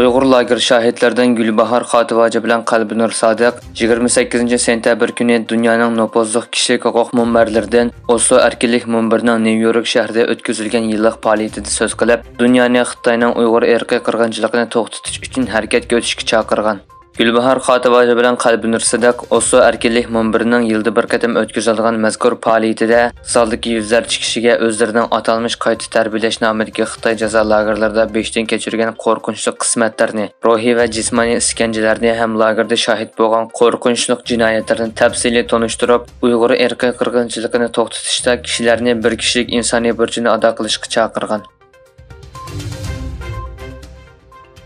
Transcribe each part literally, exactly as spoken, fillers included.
ئۇيغۇر لاگېر شاھىتلىرىدىن گۈلباھار خاتىۋاجى بىلەن قەلبىنۇر سادىق يىگىرمە سەككىزىنچى سېنتەبىر كۈنى دۇنيانىڭ نوپۇزلۇق كىشىلىك ھوقۇق مۇنبەرلىرىدىن ئوسلو ئەركىنلىك مۇنبىرىنىڭ نيۇ يورك شەھىرىدە ئۆتكۈزۈلگەن يىللىق پائالىيىتىدە سۆز قىلىپ، دۇنيانى خىتاينىڭ ئۇيغۇر ئىرقىي قىرغىنچىلىقىنى توختىتىش ئۈچۈن ھەرىكەتكە ئۆتۈشكە چاقىرغان. گۈلباھار خاتىۋاجى بىلەن قەلبىنۇر سادىق ئوسلو ئەركىنلىك مۇنبىرىنىڭ يىلدا بىر قېتىم ئۆتكۈزۈلىدىغان مەزكۇر پائالىيىتىدە زالدىكى يۈزلەرچە كىشىگە ئۆزلىرىنىڭ ئاتالمىش قايتا تەربىيەلەش نامىدىكى خىتاي جازا لاگېرلىرىدا بېشىدىن كەچۈرگەن قورقۇنچلۇق قىسمەتلەرنى، روھىي ۋە جىسمانىي ئىسكەنجىلەرنى ھەم لاگېردا شاھىت بولغان قورقۇنچلۇق جىنايەتلەرنى تەپسىلىي تونۇشتۇرۇپ، ئۇيغۇر ئىرقىي قىرغىنچىلىقىنى توختىتىشتا كىشىلەرنى بىر كىشىلىك ئىنسانىي بۇرچىنى ئادا قىلىشقا چاقىرغان.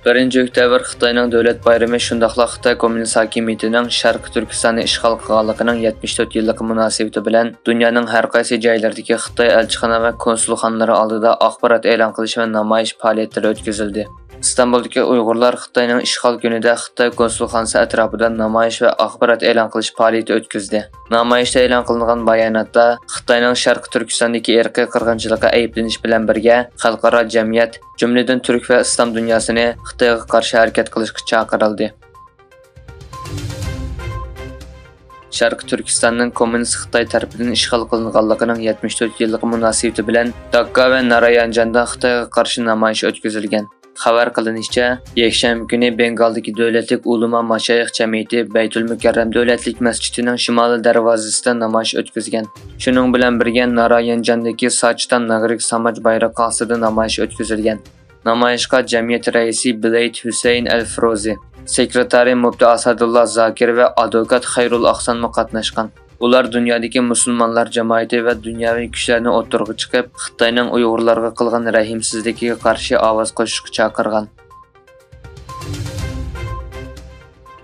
بىرىنچى ئۆكتەبىر خىتاينىڭ دۆلەت بايرىمى، شۇنداقلا خىتاي كوممۇنىست ھاكىمىيىتىنىڭ شەرقىي تۈركىستاننى ئىشغال قىلغانلىقىنىڭ يەتمىش تۆت يىللىقى مۇناسىۋىتى بىلەن دۇنيانىڭ ھەر قايسى جايلىرىدىكى خىتاي ئەلچىخانا ۋە كونسۇلخانىلىرى ئالدىدا ئاخبارات ئېلان قىلىش ۋە نامايىش پائالىيەتلىرى ئۆتكۈزۈلدى. ئىستانبۇلدىكى ئۇيغۇرلار خىتاينىڭ ئىشغال كۈنىدە خىتاي كونسۇلخانىسى ئەتراپىدا نامايىش ۋە ئاخبارات ئېلان قىلىش پائالىيىتى ئۆتكۈزدى. نامايىشتا ئېلان قىلىنغان باياناتتا خىتاينىڭ شەرقىي تۈركىستاندىكى ئىرقىي قىرغىنچىلىقى ئەيىبلىنىش بىلەن بىرگە، خەلقئارا جەمئىيەت، جۈملىدىن تۈرك ۋە ئىسلام دۇنياسىنى خىتايغا قارشى ھەرىكەت قىلىشقا چاقىرىلدى. شەرقىي تۈركىستاننىڭ كوممۇنىست خىتاي تەرىپىدىن ئىشغال قىلىنغانلىقىنىڭ يەتمىش تۆت يىللىقى مۇناسىۋىتى بىلەن داككا ۋە نارايانجاندا خىتايغا قارشى نامايىش ئۆتكۈزۈلگەن. خەۋەر قىلىنىشىچە، يەكشەنبە كۈنى بېنگالدىكى دۆلەتلىك ئۇلىما ماشايىخ جەمئىيىتى بەيتۇل مۇكەررەم دۆلەتلىك مەسچىتىنىڭ شىمالىي دەرۋازىسىدا نامايىش ئۆتكۈزگەن. شۇنىڭ بىلەن بىرگە، نارايانجاندىكى ساچتان ناگرىك ساماج بايرىقى ئاستىدا نامايىش ئۆتكۈزۈلگەن. نامايىشقا جەمئىيەت رەئىسى بىلەيت ھۈسەيىن ئەل فىروزى، سېكرېتارى مۇپتى ئاسادۇللا زاكىر ۋە ئادۋوكات خەيرۇل ئاخسانمۇ قاتناشقان. ئۇلار دۇنيادىكى مۇسۇلمانلار جامائىتى ۋە دۇنياۋى كۈچلەرنى ئوتتۇرىغا چىقىپ، خىتاينىڭ ئۇيغۇرلارغا قىلغان رەھىمسىزلىكىگە قارشى ئاۋاز قوشۇشقا چاقىرغان.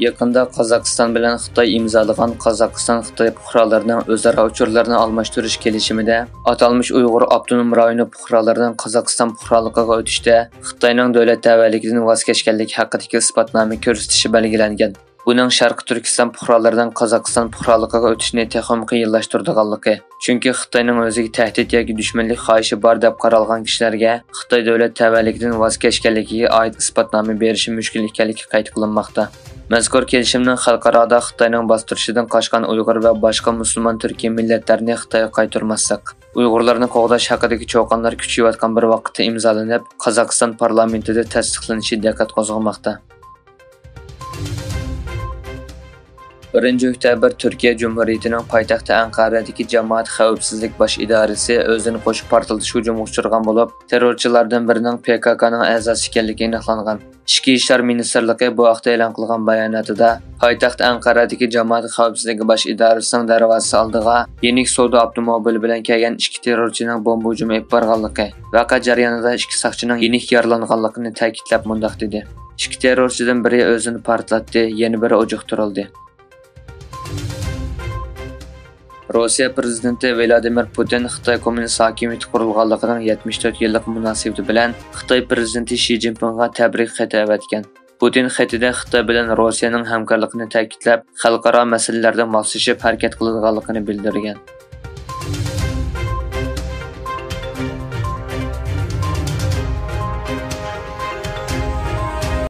يېقىندا قازاقىستان بىلەن خىتاي ئىمزالىغان قازاقىستان-خىتاي پۇقرالىرىنىڭ ئۆزئارا ئۇچۇرلىرىنى ئالماشتۇرۇش كېلىشىمىدە ئاتالمىش ئۇيغۇر ئاپتونوم رايونى پۇقرالىرىنىڭ قازاقىستان پۇقرالىقىغا ئۆتۈشتە خىتاينىڭ دۆلەت تەۋەلىكىدىن ۋاز كەچكەنلىكى ھەققىدىكى ئىسپاتنامە كۆرسىتىشى بەلگىلەنگەن. بۇنىڭ شەرقىي تۈركىستان پۇقرالىرىنىڭ قازاقىستان پۇقرالىقىغا ئۆتۈشىنى تېخىمۇ قىيىنلاشتۇرىدىغانلىقى، چۈنكى خىتاينىڭ ئۆزىگە تەھدىت ياكى دۈشمەنلىك خاھىشى بار دەپ قارالغان كىشىلەرگە خىتاي دۆلەت تەۋەلىكىدىن ۋاز كەچكەنلىكىگە ئائىت ئىسپاتنامە بېرىشى مۈشكۈل ئىكەنلىكى قەيت قىلىنماقتا. مەزكۇر كېلىشىمنىڭ خەلقئارادا خىتاينىڭ باستۇرۇشىدىن قاچقان ئۇيغۇر ۋە باشقا مۇسۇلمان تۈركىي مىللەتلەرنى خىتايغا قايتۇرماسلىق، ئۇيغۇرلارنى قوغداش ھەققىدىكى چۇقانلار كۈچىيىۋاتقان بىر ۋاقىتتا ئىمزالىنىپ، قازاقىستان پارلامېنتىدا تەستىقلىنىشى دىققەت قوزغىماقتا. بىرىنچى ئۆكتەبىر تۈركىيە جۇمھۇرىيىتىنىڭ پايتەختى ئەنقەرەدىكى جامائەت خەۋپسىزلىك باش ئىدارىسى ئۆزىنى قوشۇپ پارتلىتىش ھۇجۇمىغا ئۇچرىغان بولۇپ، تېررورچىلاردىن بىرىنىڭ پ ك ك نىڭ ئەزاسى ئىكەنلىكى ئېنىقلانغان. ئىچكى ئىشلار مىنىستىرلىقى بۇ ھەقتە ئېلان قىلغان باياناتىدا، پايتەخت ئەنقەرەدىكى جامائەت خەۋپسىزلىكى باش ئىدارىسىنىڭ دەرۋازىسى ئالدىغا يېنىك سودا ئاپتوموبىلى بىلەن كەلگەن ئىككى تېررورچىنىڭ بومبا ھۇجۇمى ئېلىپ بارغانلىقى، ۋەقە جەريانىدا ئىككى ساقچىنىڭ يېنىك يارىلانغانلىقىنى تەكىتلەپ مۇنداق دېدى: ئىككى تېررورچىدىن بىرى ئۆزىنى پارتلاتتى، يەنە بىرى ئوجۇقتۇرۇلدى. روسىيە پىرېزىدېنتى ۋلادىمىر پۇتىن خىتاي كوممۇنىست ھاكىمىيىتى قۇرۇلغانلىقىنىڭ يەتمىش تۆت يىللىقى مۇناسىۋىتى بىلەن خىتاي پىرېزىدېنتى شى جىنپىڭغا تەبرىك خېتى ئەۋەتكەن. پۇتىن خېتىدە خىتاي بىلەن روسىيەنىڭ ھەمكارلىقىنى تەكىتلەپ، خەلقئارا مەسىلىلەردە ماسلىشىپ ھەرىكەت قىلىدىغانلىقىنى بىلدۈرگەن.